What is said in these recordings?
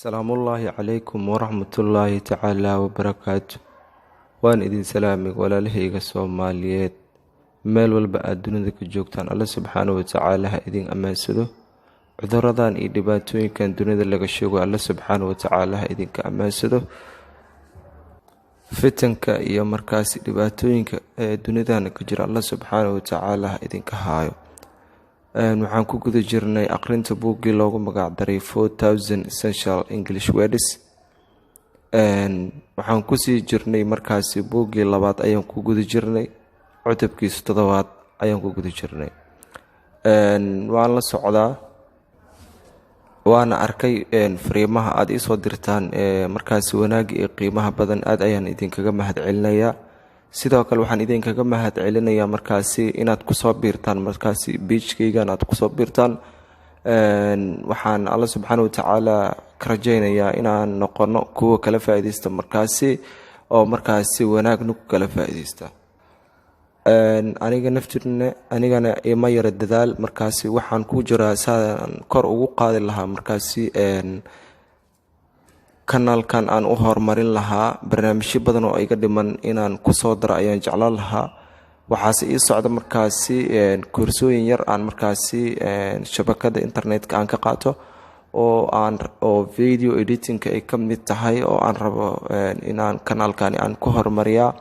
Salaamullaahi calaykum waraxmatullaahi tacaala wabarakaatu. Waan idin salaamay, walaalahayga Soomaaliyeed, meel walba aad dunida ka joogtaan. Alle subxaana watacaala ha idin ammaansado. Cuduradan iyo dhibaatooyinkan dunida laga sheego, Alle subxaana watacaala ha idinka ammaansado. Fitanka iyo markaasi dhibaatooyinka ee dunidan ka jira, Alle subxaana watacaala ha idinka haayo. Waxaan ku guda jirnay aqrinta buuggii loogu magacdaray 4000 Essential English Words. Waxaan kusii jirnay markaasi buuggii labaad ayaan ku guda jirnay, cutubkiisa toddobaad ayaan ku guda jirnay. Waan la socdaa, waana arkay fariimaha aada iisoo dirtaan markaasi wanaagga iyo qiimaha badan. Aad ayaan idinkaga mahad celinayaa. Sidoo kale waxaan idinkaga mahad celinayaa markaasi inaad kusoo biirtaan, markaasi page-kaygan aad kusoo biirtaan. Waxaan Alla subxaana watacaala ka rajaynayaa inaan noqono kuwa kala faa-ideysta markaasi, oo markaasi wanaagna ku kala faa-ideysta. Aniga naftirne, anigana ima yara dadaal markaasi waxaan ku jiraa saan kor ugu qaadi lahaa markaasi kanaalkan, aan u horumarin lahaa. Barnaamijyo badan oo iga dhiman inaan kusoo daro ayaan jeclaan lahaa. Waxaase ii socda markaasi koorsooyin yar aan markaasi shabakada internetka aan ka qaato, oo aan oo video editingka ay ka mid tahay, oo aan rabo inaan kanaalkani aan ku horumariyaa.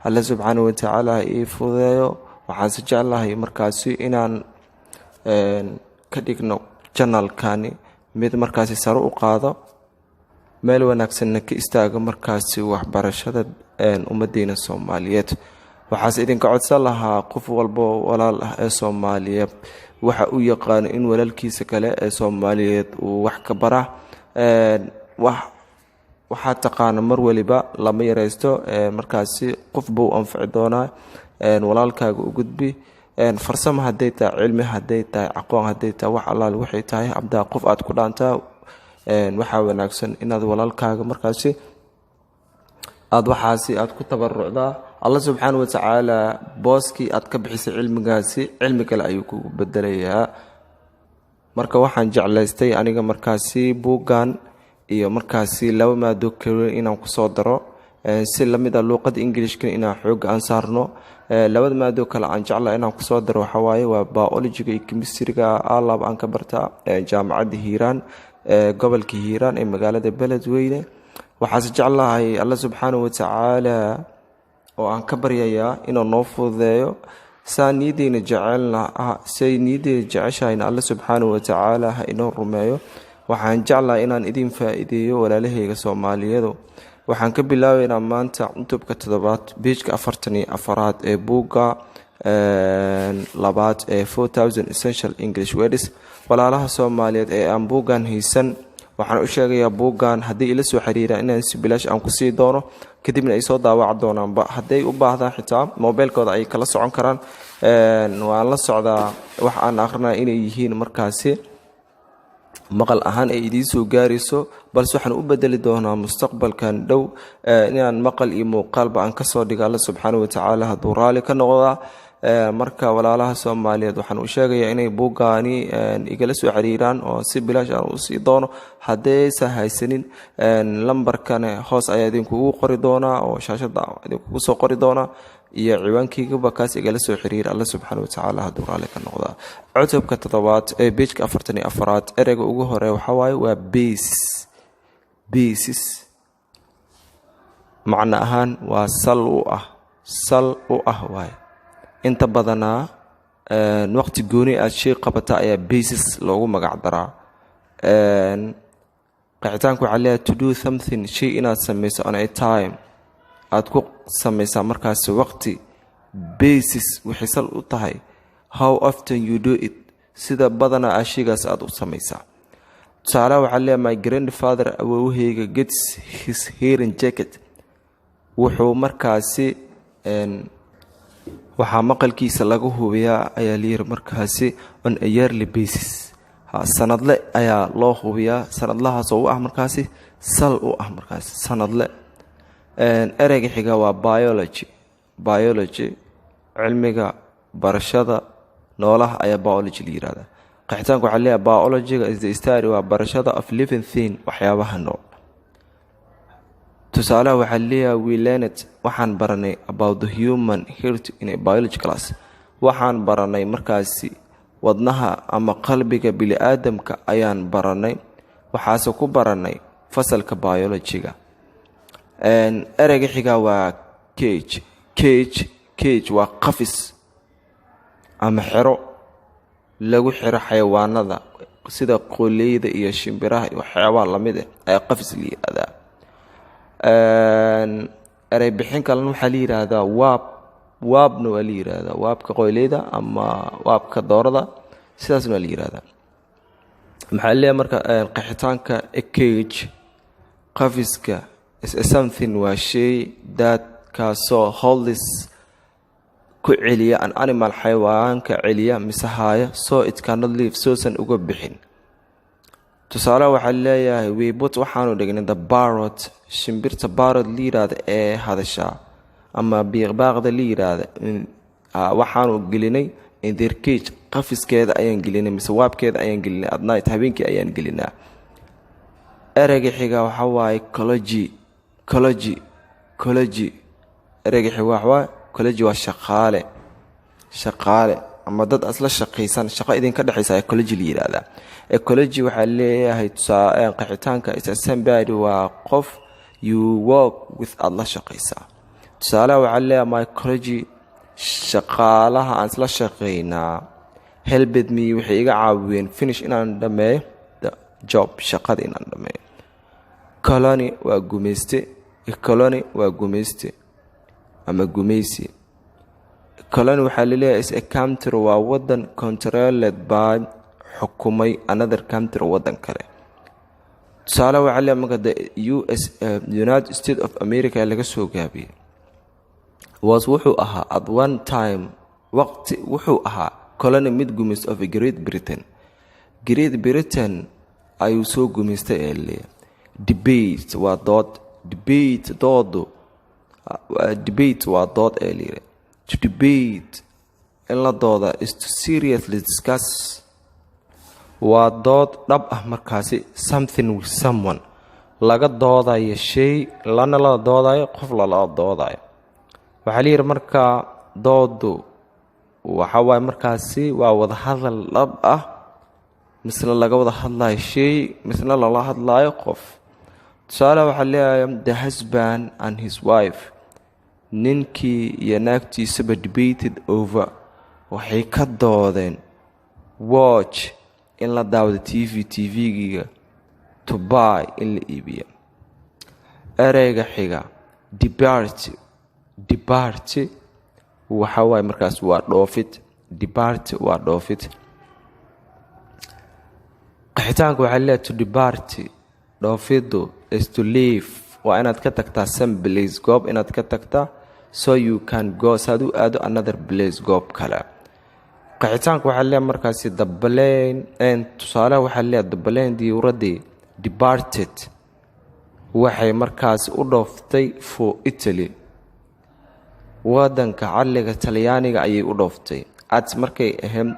Alle subxaana watacaala ha ii fududeeyo. Waxaanse jeclahay markaasi inaan ka dhigno channelkani mid markaasi sare u qaado, meel wanaagsanna ka istaago markaasi waxbarashada ummadeena Soomaaliyeed. Waxaase idinka codsan lahaa, qof walbo walaal ah ee Soomaaliyeed waxa uu yaqaano in walaalkiisa kale ee Soomaaliyeed uu wax ka bara. Waxaa taqaana mar waliba lama yareysto, markaasi qof buu anfici doonaa. Walaalkaaga u gudbi. Farsamo hadday tahay, cilmi hadday tahay, aqoon hadday tahay, wax allaal waxay tahay, abdaa qof aad ku dhaantaa, waxaa wanaagsan inaad walaalkaaga markaasi aada waxaasi aada ku tabarucdaa. Alla subxaana watacaala booskii aad ka bixisay cilmigaasi, cilmi kale ayuu kugu bedelayaa. Marka waxaan jeclaystay aniga markaasi buuggan iyo markaasi laba maado kale inaan kusoo daro, si lamid a luuqada Englishka inaan xooga aan saarno. Labada maado kale aan jecla inaan kusoo daro waxawaaye waa biologyga iyo chemistryga. Alab aan ka bartaa Jaamacadda Hiiraan, gobolka Hiiraan ee magaalada Beledweyne. Waxaase jeclahay Alla subxaana watacaala oo aan ka baryayaa inuu noo fududeeyo saa niyadeyna jecelna, say niyadeyna jeceshahayna. Alla subxaana watacaala ha inoo rumeeyo. Waxaan jeclahay inaan idin faa-iideeyo, walaalahayga Soomaaliyeedu. Waxaan ka bilaabeynaa maanta cutubka toddobaad, page-ka 44aad ee buugga labaad ee 4000 Essential English Words. Walaalaha Soomaaliyeed ee aan buuggan haysan, waxaan u sheegayaa buuggan haddii ila soo xiriiraan inaan si bilaash aan kusii doono, kadibna ay soo daawac doonaanba. Hadday u baahdaan, xitaa mobeylkooda ay kala socon karaan. Waan la socdaa wax aan akrinaa inay yihiin markaasi maqal ahaan ay idiin soo gaarayso, balse waxaan u bedeli doonaa mustaqbalkan dhow inaan maqal iyo muuqaalba aan kasoo dhiga, Alla subxaana watacaala hadduu raali ka noqdaa. Marka walaalaha Soomaaliyeed waxaan u sheegayaa inay buuggaani igala soo xiriiraan oo si bilaash aan usii doono. Haddaysan haysanin, lambarkane hoos ayaa idinkugu qori doonaa oo shaashada idinkugu soo qori doonaa iyo ciwaankiigaba. Kaas igala soo xiriira, Alla subxaana watacaala hadduu raali ka noqdaa. Cutubka toddobaad ee page-ka 44aad, ereyga ugu hore waxawaaye waa basis. Basis macno ahaan waa sal u ah, sal u ah waaye. Inta badanaa waqti gooni aad shay qabata ayaa basis loogu magac daraa. Qeexitaanku waxaa leeyahay: to do something, shay inaad samayso, on a time aad ku samaysaa markaasi waqti. Basis waxay sal u tahay how often you do it, sida badanaa aa shaygaas aada u samaysaa. Tusaalaha waxaa leeyahay: my grandfather, awowaheyga, gets his hearing checked, wuxuu markaasi waxaa maqalkiisa laga hubiyaa ayaa layiri markaasi on a yearly basis. Sanadle ayaa loo hubiyaa, sanadlahaasoo u ah markaasi sal u ah markaasi sanadle. Ereyga xiga waa biology. Biology, cilmiga barashada noolaha ayaa biology la yihahdaa. Qeexitaanka waxaa leeyahay biologyga is the study, waa barashada, of living thing, waxyaabaha nool. Tusaalaha waxaa leeyahay we learned, waxaan baranay, about the human heart in a biology class. Waxaan baranay markaasi wadnaha ama qalbiga bili-aadamka ayaan baranay, waxaase ku baranay fasalka biologyga. Ereyga xigaa waa cage. Cage, cage waa qafis ama xero lagu xiro xayawaanada sida qoleyda iyo shimbiraha iyo waxyaabaha lamid ah ayaa qafis la yihahdaa. Erey bixin kalena waxaa la yidhaahdaa waab. Waabna waa la yihahdaa, waabka qoyleyda ama waabka doorada, sidaasna waa la yihahdaa. Maxaa leeyahay marka qeexitaanka? Cage, qafiska, is something, waa shay, that, kaasoo, holds, ku celiya, an animal, xayawaanka celiya mise haaya, so it cannot leave, soosan uga bixin. Tusaale waxaa leeyahay we put, waxaanu dhignay, the parrot, shimbirta parrot la yiraahda ee hadashaa ama biiqbaaqda la yiraahda, waxaanu gelinay in their cage, qafiskeeda ayaan gelinay mise waabkeeda ayaan gelinay, at night, habeenkii ayaan gelinaa. Ereyga xiga waxaa waaye colleague. Colleague, colleague, ereyga xiga waxaa waaye colleague, waa shaqaale. Shaqaale ama dad asla shaqaysan, shaqo idinka dhexaysa ayaa colleague la yihahdaa. Colleague waxaa leeyahay tusaa qeexitaanka is somebody, waa qof, you work with, aada la shaqaysaa. Tusaalaha waxaa leeyahay my colleague, shaqaalaha aan isla shaqaynaa, helped me, waxay iga caawiyeen, finish, inaan dhammeeyo, the job, shaqada inaan dhammeeyo. Colony waa gumayste. Colony waa gumayste ama gumaysi. Colony waxaa laleeyahay is a country, waa wadan, controlled by, xukumay, another country, wadan kale. Tusaale waxaa leeyahay marka the US, United States of America laga soo gaabiyey, was, wuxuu ahaa, at one time, waqti wuxuu ahaa, colony, mid gumaysta, of Great Britain, Great Britain ayuu soo gumaystay ee leeyahay. Debate waa dood. Debate, doodu, debate waa dood ee layidhi. To debate, in la dooda, is to seriously discuss, waa dood dhab ah markaasi, something with someone, laga doodayo shay, lana la doodayo qof lala doodayo. Waxaa la yidhi markaa doodu waxa waaye markaasi waa wadahadal dhab ah, misna laga wada hadlayo shay, misna lala hadlayo qof. Tusaale waxaa leeyahay the husband and his wife, ninkii iyo naagtiisaba, debated over, waxay ka doodeen, watch, in la daawado, TV, TV-giga, to buy, in la iibiyo. Ereyga xiga depart. Depart waxa waaye markaas waa dhoofid. Depart waa dhoofid. Qeexitaanka waxaa leeyahay to depart, dhoofidu, is to leave, waa inaad ka tagtaa, some place, goob inaad ka tagtaa, so you can go, saad u aado, another place, goob kale. Qeexitaanka waxaa leeyahay markaasi the plane, tusaaleha waxaa leeyahay the plane, diyuuradii, departed, waxay markaasi u dhooftay, for Italy, wadanka cadliga Talyaaniga ayay u dhooftay, at, markay ahayd,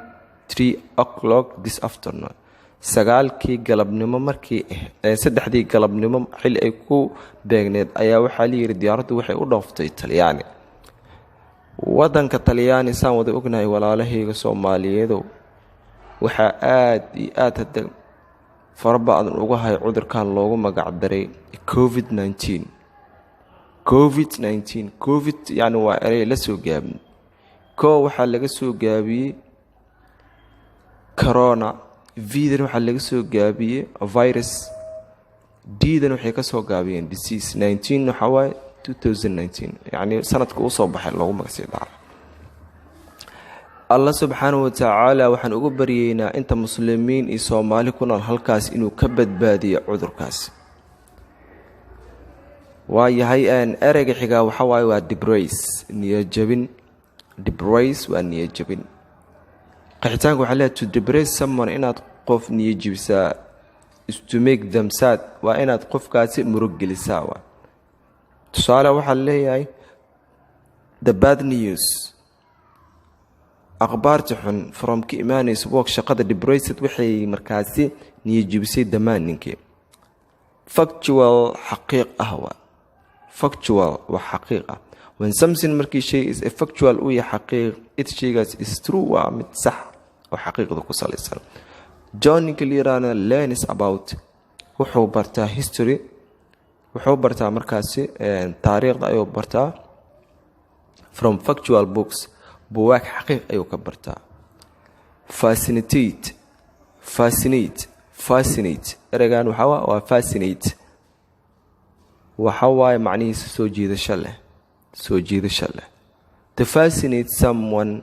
3 o'clock this afternoon, 9-kii galabnimo markii, 3-dii galabnimo xilli ay ku beegneed ayaa waxaa layidhi diyaaraddu waxay u dhooftay Talyaani, wadanka Talyaani. Saan wada ognahay, walaalahayga Soomaaliyeedow, waxaa aada iyo aada hadda fara ba-dan uga hay cudurkan loogu magacdaray COVID-19. COVID-19, COVID yacni waa erey la soo gaabiyey. Ko waxaa laga soo gaabiyey corona, V-dan waxaa laga soo gaabiyey virus, D-dan waxay ka soo gaabiyeen disease, 19 waxaa waaye 2019, yacni sanadka uu soo baxay loogu magacsii daara. Allah subxaanahu watacaala waxaan ugu baryeynaa inta Muslimiin iyo Soomaali ku nool halkaas inuu ka badbaadiyo cudurkaas. Waayahay, ereyga xigaa waxa waaye waa depress, niyajabin. Depress waa niyajabin. Qeexitaanka waxaa leeyahay to depress someone, inaad qof niyajibisaa, is to make them sad, waa inaad qofkaasi murug gelisaa. Waa tusaale waxaa leeyahay the bad news Akhbaarta xun from ka imaanaysa work, shaqada, depressed, waxay markaasi niyajibisay the man, ninkii. Factual, xaqiiq ah waa. Factual waa xaqiiq ah. When something, markii shay, is a factual, uu yahay xaqiiq, it, shaygaas, is true, waa mid sax oo xaqiiqda ku salaysan. John, ninka la yiraahna, learns about, wuxuu bartaa, history, wuxuu bartaa markaasi taariikhda ayuu bartaa, from factual books, buwaag xaqiiq ayuu ka bartaa. Fascinate, fascinate, fascinate. Ereygan waxaa waa fascinate, waxa waaye macnihiisa soo jiidasho leh, soo jiidasho leh. To fascinate someone,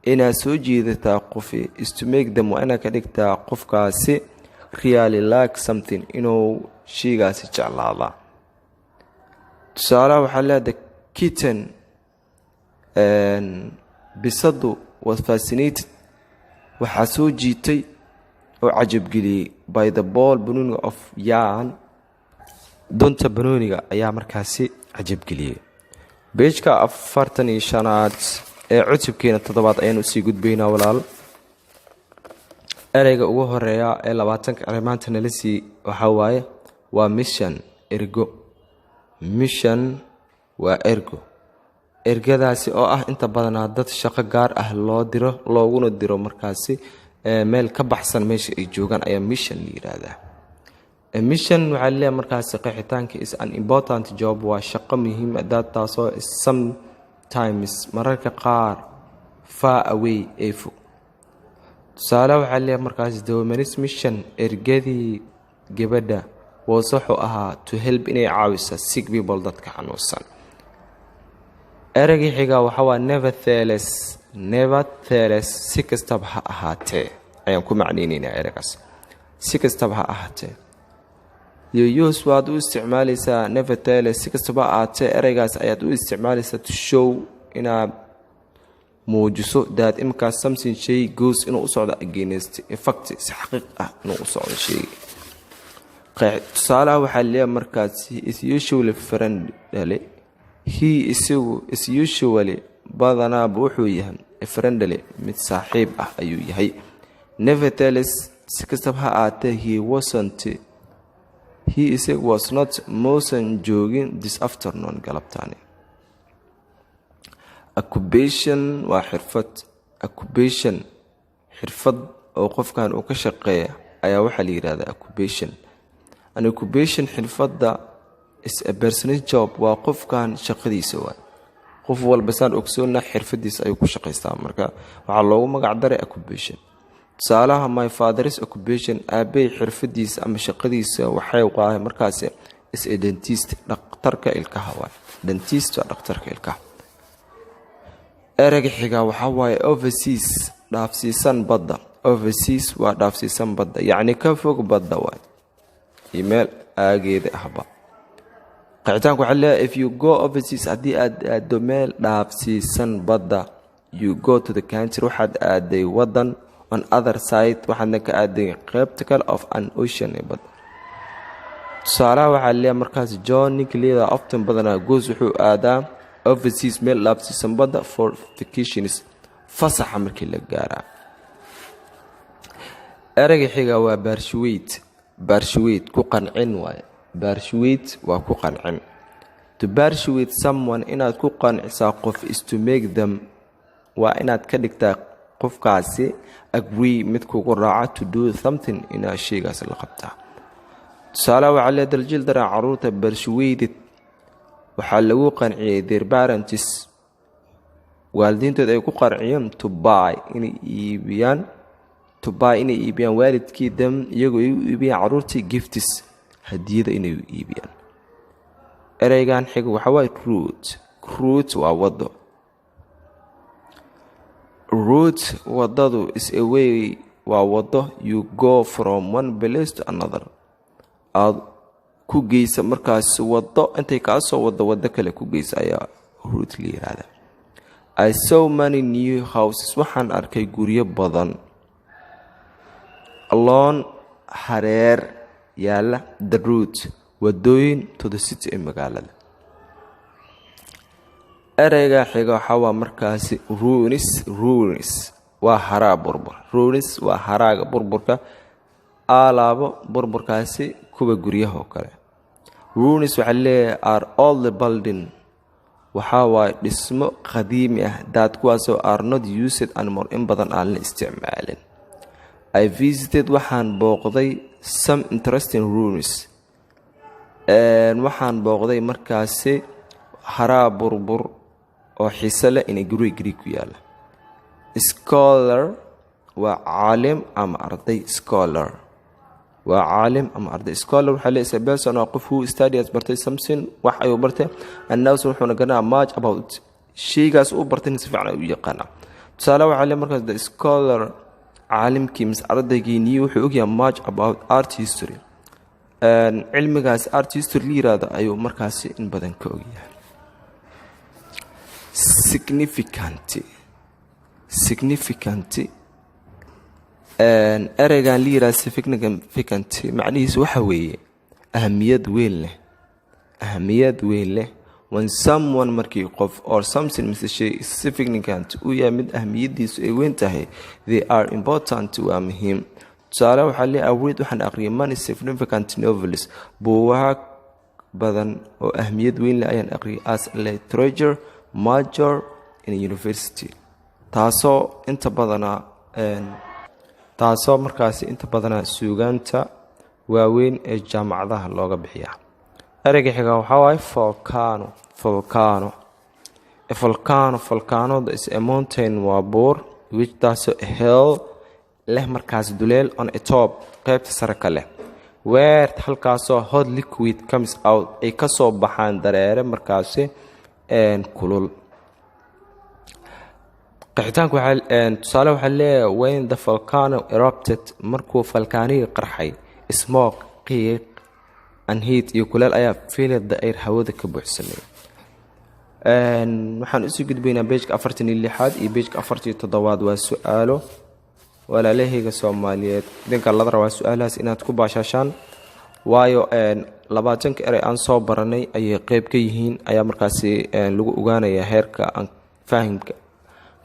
inaad soo jiidataa qofi, is to make them, waa inaad ka dhigtaa qofkaasi, really like something, inuu sheygaasi jeclaadaa. Tusaalaha waxaa leedahay, kitten, bisadu, was fascinated, waxaa soo jiitay oo cajabgeliyey, by the ball, banooniga, of yarn, dunta banooniga ayaa markaasi cajabgeliyey. Page-ka 45aad ee cutubkeena toddobaad ayaanu usii gudbaynaa, walaal. Ereyga ugu horeeya ee 20ka erey maanta nala sii waxaa waaye waa mission, ergo. Mission waa ergo. Ergadaasi oo ah inta badanaa dad shaqo gaar ah loo diro, looguna diro markaasi meel ka baxsan meesha ay joogaan ayaa mission la yiraahdaa. Mission waxaa leeyahay markaasi qeexitaanka is an important job, waa shaqo muhiim ah, taasoo is sometimes, mararka qaar, far away, ee fog. Tusaale waxaa leeyahay markaasi the woman's mission, ergadii gabadha, was, wuxuu ahaa, to help, inay caawisa, sick people, dadka xanuunsan. Ereygii xigaa waxaa waa nevertheless. Nevertheless, si kastaba ha ahaatee ayaan ku macnaynaynaa ereygaas. Si kastaba ha ahaatee. You use, waad u isticmaalaysaa, nevertheless, si kastaba ha ahaatee, ereygaas ayaad u isticmaalaysaa, to show, inaad muujiso, that, imkaas, something, shay, goes, inuu u socdo, against, in fact, si xaqiiq ah inuu u socdo shay. Tusaalaha waxaa leeyahay markaas is usually friendly. He, isagu, is usually, badanaaba wuxuu yahay, friendly, mid saaxiib ah ayuu yahay. Nevertheless, si kastaba ha ahaatee, he wasn't, he, isagu, was not, muusan joogin, this afternoon, galabtaani. Occupation waa xirfad. Occupation, xirfad oo qofkan uu ka shaqeeya ayaa waxaa la yihahdaa occupation. An occupation, xirfadda, is a personal job, waa qofkan shaqadiisa waay. Qof walba, saan ogsoonna, xirfadiisa ayuu ku shaqaystaa, marka waxaa loogu magac daray occupation. Tusaalaha, my father's occupation, aabey xirfadiisa ama shaqadiisa, waxay waahay markaasi, is a dentist, dhakhtarka ilkaha waay. Dentist waa dhakhtarka ilkaha. Ereyga xigaa waxaa waaye overseas, dhaafsiisan badda. Overseas waa dhaafsiisan badda, yacni ka fog badda waay iyo meel aageeda ahba. Qeexitaanku waxaa leeyahay, if you go overseas, haddii aad aado meel dhaafsiisan badda, you go to the country, waxaad aaday wadan, on other side, waxaadna ka aaday qeybta kale, of an ocean, ee badda. Tusaalaha waxaa leeyahay markaas John, ninka leedaha, often, badanaa, goes, wuxuu aadaa, overseas, meel dhaafsiisan badda, for vacations, fasaxa markii la gaaraa. Ereyga xiga waa persuade. Persuade, ku qancin waaye. Persuade waa ku qancin. To persuade someone, inaad ku qancisaa qof, is to make them, waa inaad ka dhigtaa qofkaasi, agree, mid kugu raaca, to do something, inaad sheygaas la qabtaa. Tusaalaha waxaa lee the children, caruurta, persuaded, waxaa lagu qanciyey, their parents, waalidiintood ay ku qanciyeen, to buy, inay iibiyaan, to buy, inay iibiyaan waalidkii, them, iyagoo ay u iibiyaan caruurtii, gifts, hadiyada inay u iibiyaan. Ereygan xiga waxaa waaye route. Route waa wado. Route, wadadu, is a way, waa wado, you go from one place to another, aada ku geysa markaas wado, intay kaa soo wado wado kale ku geysa ayaa route la yiraahda. I saw many new houses, waxaan arkay guryo badan, along, hareer yaala, the route, wadooyin, to the city, ee magaalada. Ereyga xiga waxaa waa markaasi ruins. Ruins waa haraa burbur. Ruins waa haraaga burburka, alaabo burburkaasi kuwa guryaha oo kale. Ruins waxaa leeyahay are all the building, waxaa waaye dhismo qadiimi ah, that kuwaasoo are not used anymore, in badan aan la isticmaalin. I visited, waxaan booqday, some interesting ruins, waxaan booqday markaasi haraa burbur oo xiise leh inay guriga Greek ku yaala. Scholar waa caalim ama arday. Scholar waa caalim ama arday. Scholar waxaa leeyahay person, waa qof, who studies, bartay, something, wax ayuu bartay, and knows, wuxuuna garanaa, much about, shaygaas uu bartay si fiican ayuu u yaqaanaa. Tusaale waxaa leeyahay markaas the scholar, caalimkii mise ardaygii, knew, wuxuu ogyahay, much about art history, cilmigaas art history la yiraahdo ayuu markaasi in badan ka ogyahay. Significant. Significant, ereygan la yiraahdo significant, macnihiisu waxa weeye ahamiyad weyn leh, ahamiyad weyn leh. When someone, markii qof, or something, mise shay, significant uu yahay mid ahamiyadiisu ay weyn tahay, they are important, waa muhiim. Tusaale waxaa leeyahay I read, waxaan aqriyay, many significant novels, buugaag badan oo ahamiyad weyn leh ayaan aqriyay, as literature major in university, taasoo inta badanaa, taasoo markaasi inta badanaa suugaanta waaweyn ee jaamacadaha looga bixiyaa. Ereyga xiga waxaa waaye volcano. Volcano, volcano, volcanoda is a mountain, waa buur, which, taasoo, hole, leh markaas duleel, on a top, qeybta sare ka leh, where, halkaasoo, hot liquid comes out, ay kasoo baxaan dareere markaasi kulul. Qeexitaanku tusaale waxaa leeyahay when the volcano erupted, markuu falkaaniga qarxay, smoke, qiiq, and heat, iyo kuleel, ayaa filled the air, hawada ka buuxsamay. Waxaan usii gudbaynaa page-ka 46aad iyo page-ka 47aad. Waa su-aalo. Walaalahayga Soomaaliyeed, idinka lada rabaa su-aalahaas inaad ku baashaashaan, waayo 20-ka erey aan soo baranay ayay qeyb ka yihiin, ayaa markaasi lagu ogaanayaa heerka aan fahamka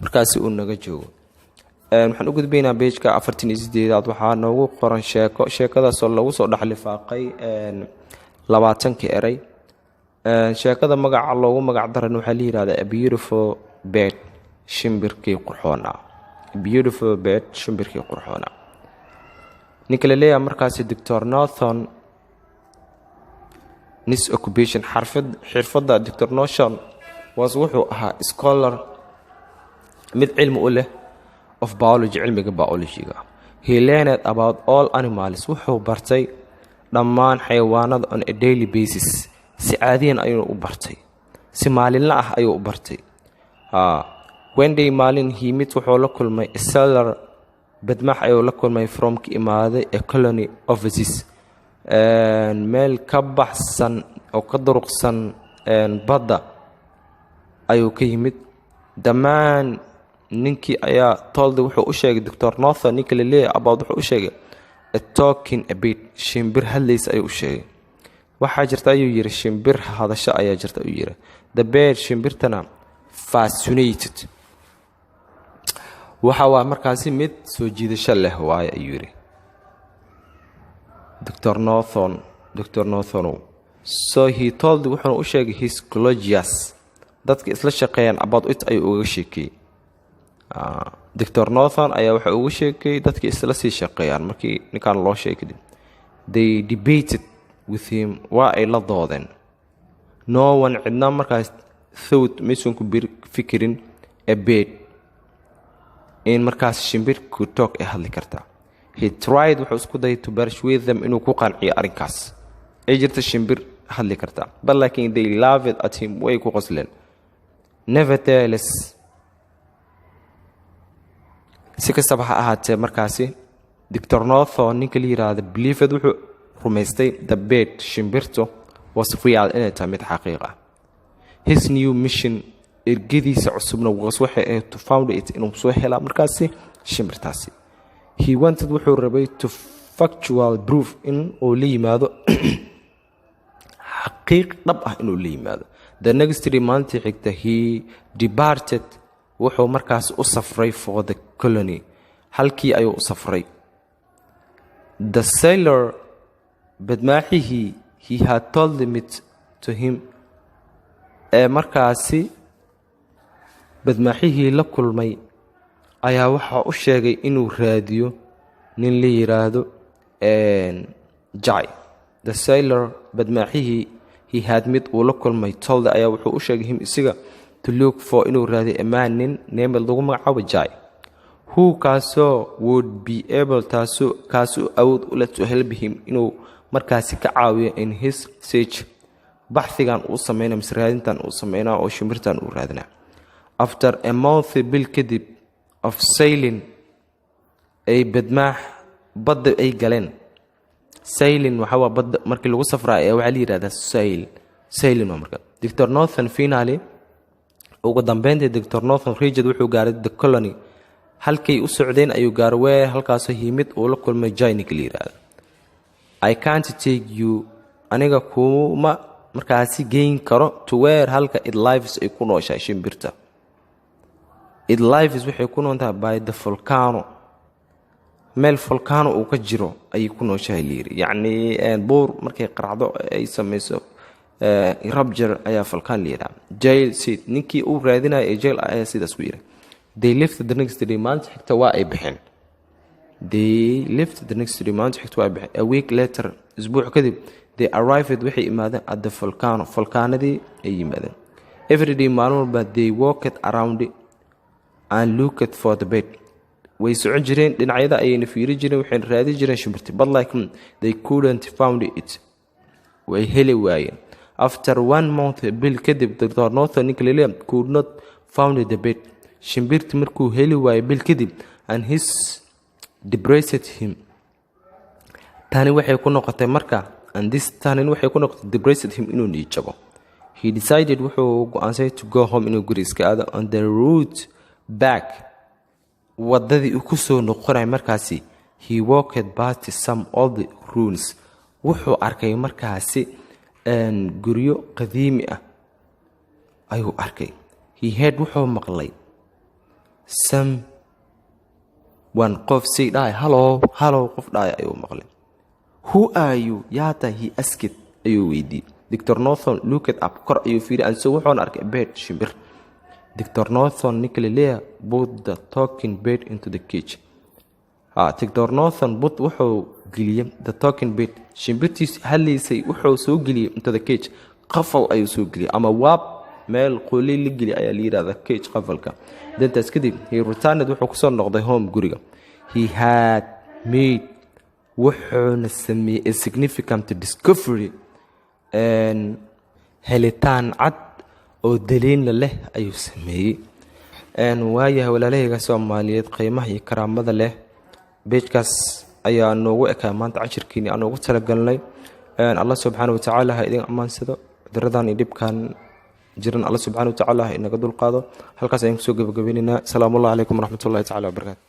markaasi uu naga joogo. Waxaan u gudbaynaa page-ka 48aad. Waxaa noogu qoran sheeko, sheekadaasoo lagu soo dhexlifaaqay 20-ka erey. Sheekada magaca loogu magac daran waxaa la yihahdaa A Beautiful Bird, shimbirkii qurxoonaa. Beautiful Bird, shimbirkii qurxoonaa. Ninka la leeyahay markaasi Doctor Northon nis occupation, xarfad xirfadda Doctor Northon was, wuxuu ahaa, scholar, mid cilmi u leh, of biology, cilmiga biologyga. He learned about all animals, wuxuu bartay dhammaan xayawaanada, on a daily basis, si caadiyan ayuu u bartay, si maalinla ah ayuu u bartay. One day, maalin, he met, wuxuu la kulmay, sailor, badmax ayuu la kulmay, from, ka imaaday, a colony overseas, meel ka baxsan oo ka duruqsan badda ayuu ka yimid. Dhammaan ninkii ayaa told, wuxuu u sheegay Doctor Northon, ninka la leeyahay, about, wuxuu u sheegay, a talking bird, shimbir hadlaysa ayuu u sheegay. Waxaa jirta, ayuu yiri, shimbir hadasho ayaa jirta, ayuu yiri. The bird, shimbirtana, fascinated, waxa waa markaasi mid soo jiidasho leh waaye, ayuu yiri Dr Northon, Dr Northonow. So he told, wuxuuna u sheegay, his colleagues, dadka isla shaqeeyaan, about it ayuu uga sheekeeyey. Dr Northon ayaa waxa uga sheekeeyey dadka isla sii shaqeeyaan. Markii ninkaan loo sheegay kadib, they debated with him, waa ay la doodeen. No one, cidna markaas, thought, maysan ku fikirin, a bird, in markaas shimbirku talk, ay hadli kartaa. He tried, wuxuu isku dayay, to persuade them, inuu ku qanciyo arrinkaas ay jirta shimbir hadli kartaa, but laakiin, they laughed at him, way ku qosleen. Nevertheless, si kastaba ha ahaatee, markaasi Dr Northon, ninka la yiraahdo, believed, wuxuu rumaystay, the bird, shimbirtu, was real, inay tahay mid xaqiiq ah. His new mission, ergadiisa cusubna, was, waxay ahayd, to found it, inuu soo helaa markaasi shimbirtaasi. He wanted, wuxuu rabay, to factual proof, in uu la yimaado xaqiiq dhab ah, inuu la yimaado, The next day, maalintii xigta, he departed, wuxuu markaas u safray, for the colony, halkii ayuu u safray. The sailor, badmaaxihii, he had told it to him, ee markaasi badmaaxihii la kulmay ayaa waxaa u sheegay inuu raadiyo nin la yiraahdo Jai. The sailor, badmaaxihii, he had mid uu la kulmay, told, ayaa wuxuu u sheegay, him, isiga, to look for, inuu raadiyo, a man, nin, named, lagu magacaabo, Jai, who, kaasoo, would be able, taasoo kaasoo awood u leh, to help him, inuu markaasi ka caawiyo, in his search, baxhigan uu sameynaa mise raadintan uu sameynaa oo shimbirtan uu raadinaa. After a month, bil kadib, of sailing, ay badmaax badda ay galeen. Sailing waxaa waa badda markii lagu safraa ee waxaa la yidhahdaa sail, sailing waa marka. Dr Northern finally, ugu dambeyntii, Dr Northern reached, wuxuu gaaray, the colony, halkay u socdeen ayuu gaaray, where, halkaasoo he met, uu la kulmay, Jai, ninka la yidhaahdo. "I can't take you," aniga kuma markaasi geyn karo, "to where," halka, "it lives," ay ku nooshahay shimbirta. "It lives," waxay ku nooltahay, "by the volcano," meel volcano uu ka jiro ayay ku nooshahay layiri. Yacnii buur markay qaracdo ay sameyso rupture ayaa volcano la yidhaha. Jail said, ninkii uu raadinaya ee Jail ayaa sidaas ku yiri. They left the next day, maalinta xigta waa ay baxeen. They left the next day, maalinta xigta waa ay baxeen. A week later, isbuuc kadib, they arrived, waxay yimaadeen, at the volcano, volkaanadii ay yimaadeen. Every day, maalin walba, they walked around and looked for the bird, way socon jireen dhinacyada ayayna fiiri jireen, waxayna raadi jireen shimbirti. But like they couldn't found it, way heli waayeen. After one month, bil kadib, Dr Northon, ninka laleeya, could not found the bird, shimbirti markuu heli waayay bil kadib, and this depressed him, tani waxay ku noqotay marka, and this, tani waxay ku noqotay, depressed him, inuu niijabo. He decided, wuxuu go-aansay, to go home, inuu guri iska aado. On the route back, wadadii uu kusoo noqonay markaasi, he walked past some old ruins, wuxuu arkay markaasi guryo qadiimi ah ayuu arkay. He heard, wuxuu maqlay, someone, qof, say, dhahay, "Hello, hello," qof dhahay ayuu maqlay. "Who are you?" Yaata, he asked, ayuu weydiiyey. Dr Northon looked up, kor ayuu fiiri, and saw, wuxuuna arkay, bird, shimbir. Dr Northon, ninka laleeya, put the talking bird into the cage. Dr Northon put, wuxuu geliyey, the talking bird, shimbirtiis hadlaysay wuxuu soo geliyey, into the cage, qafal ayuu soo geliyey ama waab meel qooley la geliy ayaa la yidhahda cage, qafalka. Dantaas kadib, he returned, wuxuu kusoo noqday, home, guriga. He had made, wuxuuna sameeyey, a significant discovery, helitaan cad oo daliilna leh ayuu sameeyey. Waayahay, walaalahayga Soomaaliyeed qiimaha iyo karaamada leh, page-kaas ayaa noogu ekaa maanta cashirkiini aan noogu talagalnay. Allah subxaana watacaala ha idin ammaansado. Cuduradan iyo dhibkan jiran Allah subxana watacaala ha inaga dulqaado. Halkaas ayaan kusoo gabagabaynaynaa. Asalaamu allah calaykum waraxmatullahi tacala wabarakatu.